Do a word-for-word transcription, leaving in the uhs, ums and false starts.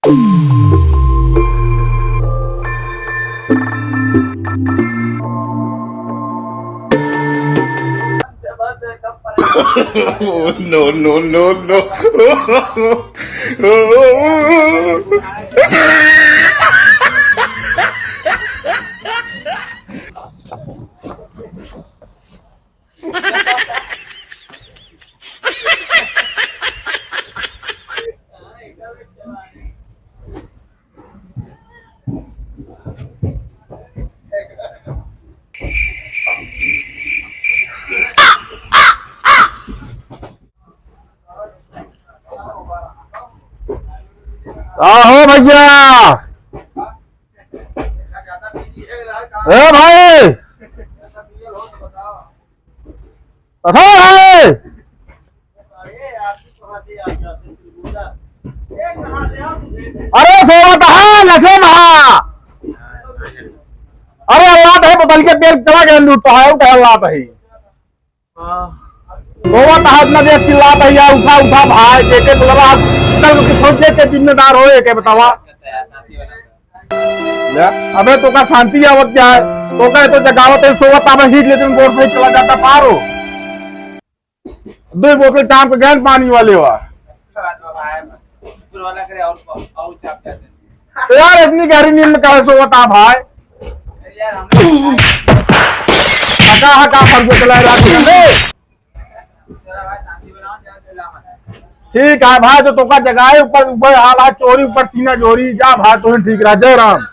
No, no, no, no. आहो भैया। ए भाई। अरे भाई। अरे सोवत है, नशे में है। अरे अल्लाह तो है, बोतल के पेड़ चला गया, लूट तो है, उठा अल्लाह तो है। सोवत है, इतना देर चिल्लात है यार, उठा, उठा भाई, के के बोला, चल के छोड़ दे, के जिम्मेदार हो, के बतावा। ले, अबे तोका शांति आवत जाए, तोका तो जगावत है, सोवत आवे, हीट लेते गोड़ से चला जाता पार हो। दो बोतल टांप के गैन पानी वाले हुआ। अच्छी बात बा भाई, ऊपर वाला करे और, और चाप जाते हैं। तो यार इतनी गहरी नींद में काहे सोवत आ भाई? अरे यार, हम हका हका फर के चला रात में। चला भाई, शांति बनाओ, जा चला मत। ठीक है भाई, तो तोका जगाए ऊपर, ऊपर हाल हाथ चोरी, ऊपर सीना जोरी, जा भाई, तुम्हें ठीक रहा, जय राम।